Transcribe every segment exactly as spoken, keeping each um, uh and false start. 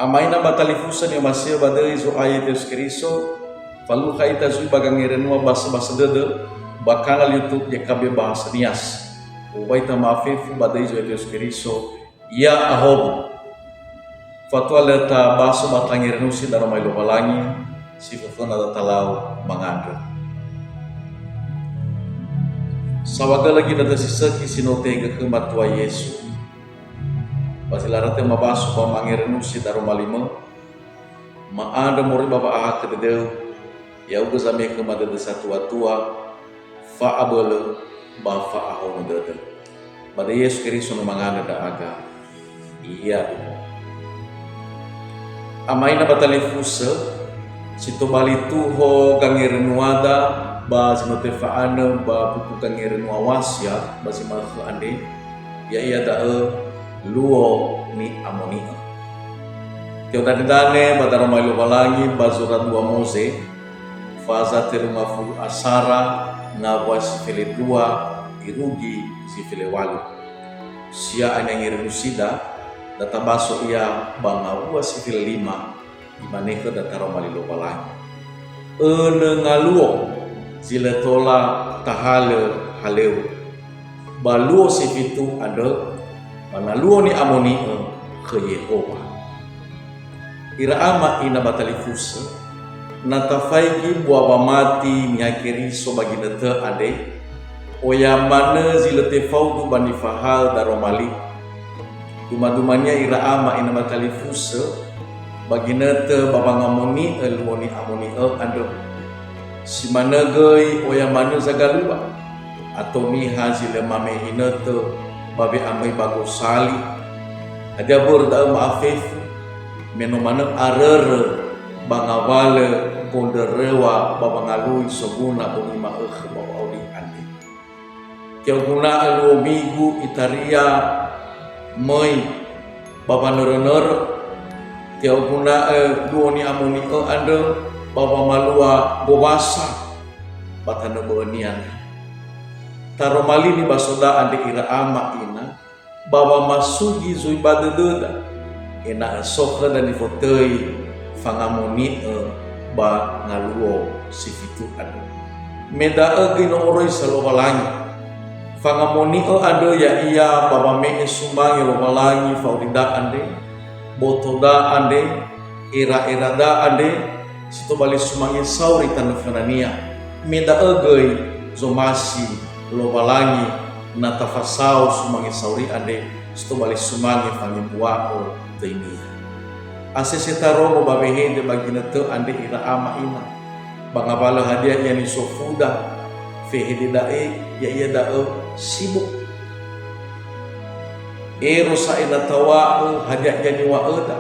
Ama ina ba talifusö ni'omasi'ö ba döi Zo'aya Yesu Keriso, falukha ita zui ba gangerenua basöbasö dödö ba kanal YouTube Y K B Bahasa Nias. Uwa ita ma'afefu ba döi Zo'aya Yesu Keriso, ya'ahowu. Fatua lö tabaso ba tangerenusi daroma li Lowalangi, si föföna da talau mangandrö. Saohagölö ginötö si sökhi si no tehegö khöma Tua Yesu, ba zi lö rötö mabaso ba mangerenusi daroma limö, ma'andrö moroi ba wa'ahakhö dödöu, ya'ugö zame'e khöma dödö satuatua, fa'abölö ba fa'ahono dödö. Ba döi Yesu Keriso no mangandrö ndra'aga. Ya'ahowu. Ama ina ba talifusö, si tobali tuho gangerenuada ba zi no tefa'anö ba buku gangerenua Wasya ba zi ma'ökhö andre, ya'ia da'ö Luo Ni'amoni'ö. Te'odanedane ba daroma li Lowalangi ba zura dua Moze, faza telungafulu asara ngawua si felendrua irugi si felewalu. Sia'a ni'angerenusida, da tabaso ia ba ngawua si felelima, imane khöda taroma li Lowalangi. Önö ngaluo zi lö tola tahalö halöŵö. Ba luo si fitu andrö, ba na luo ni'amoni'ö khö Yehowa. Ira ama ina ba talifusö, na tafaigi bua wamati Niha Keriso ba ginötö andre, oya manö zi lö tefaudu ba nifahaö daroma li. Duma-dumania ira ama ina ba talifusö, ba ginötö ba wangamoni'ö luo ni'amoni'ö andrö. Si manö göi oya manö zagalua, ato niha zi lö mame ginötö ba we'amöi ba gosali. Hadia börö da'ö ma'afefu? Me no manö arörö ba ngawalö gondröröŵa ba wangalui soguna bongi ma'ökhö ba wa'auri andre. Te'oguna'ö luo migu itaria möi ba wanörönörö. Te'oguna'ö luo ni'amoni'ö andrö ba wamalua gowasa ba tanö bö'önia. Taroma li nibasoda andre ira ama ina, ba wamasugi zui ba dödöda, ena'ö so khöda nifotöi fangamoni'ö ba ngaluo si fitu andrö. Me da'ö göi no oroisa Lowalangi. Fangamoni'ö andrö ya'ia ba wame'e sumange Lowalangi fa'aurida andre, botoda andre, era'erada andre, si tobali sumange sauri tanö fönania. Me da'ö göi zomasi Lowalangi na tafasao sumange sauri andre si tobali sumange fangembua'ö töinia. Asese tarongo ba wehede ba ginötö andre ira ama ina. Ba ngawalö hadia ia nisofuda, fehede da'e, ya'ia da'ö sibuk. Ero sa'ae na tawa'ö hadia ia niwa'öda.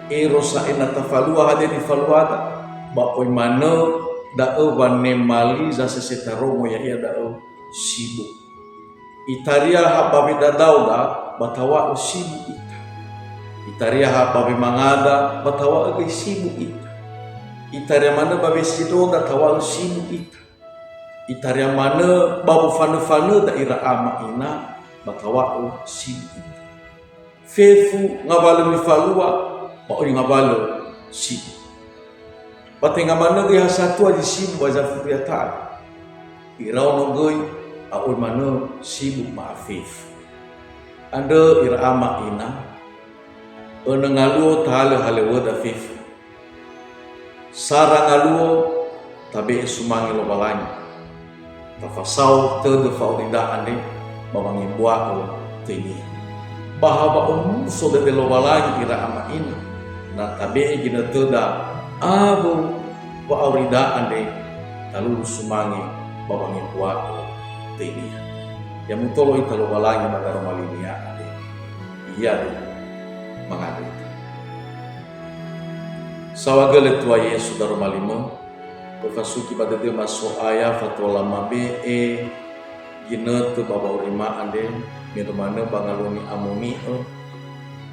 Ero sa'ae na tafalua hadia nifaluada, ba oi manö da'ö wanemali zasese tarongo ya'ia da'ö sibuk. Itaria ha ba wedadaoda ba tawa'ö sibuk ita. Itaria ha ba wemangada ba tawa'ö göi sibuk ita. Itaria manö ba wesindroda tawa'ö sibuk ita. Itaria manö ba wofanö-fanöda ira ama ina ba tawa'ö sibuk ita. Fefu ngawalö nifalua, ba oi ngawalö sibuk. Ba tenga manö göi ha satua zi sibuk ba zafuri ata'ö. Iraono göi, a oi manö sibuk ma'afefu. Andrö ira ama ina, önö ngaluo tahalö halöŵöda fefu. Sara ngaluo tabe'e sumange Lowalangi. Tafasao tödö fa'aurida andre ba wangembua'ö töinia. Ba ha wa'omuso dödö Lowalangi ira ama ina, na tabe'e ginötöda awö wa'aurida andre talulu sumange ba wangembua'ö töinia. Ya mutolo ita Lowalangi ba daroma linia andre. Ya'ahowu. Mangandrö ita. Saohagölö Tua Yesu daroma limö, öfasugi ba dödöma So'aya fatua lamabe'e ginötö ba wa'aurima andre, me no manö ba ngaluo ni'amoni'ö,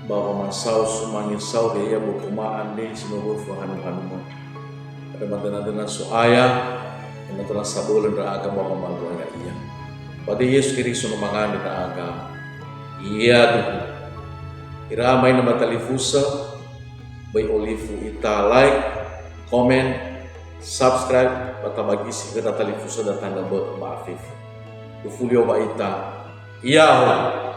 ba wamasao sumange sauri ya'ia botoma andre si no wöfu hanu-hanumö. Andrö madöna-döna So'aya, ena'ö tola sabölö ndra'aga ba wamalua ya'ia. Ba döi Yesu Keriso no mangandrö ndra'aga. Ya'ahowu. Ira ama ina ba talifusö, Böi olifu ita like, komen, subscribe, ba tabagisi khöda talifusöda tanö bö'ö ba fefu. Ufulio ba ita. Ya'ahowu.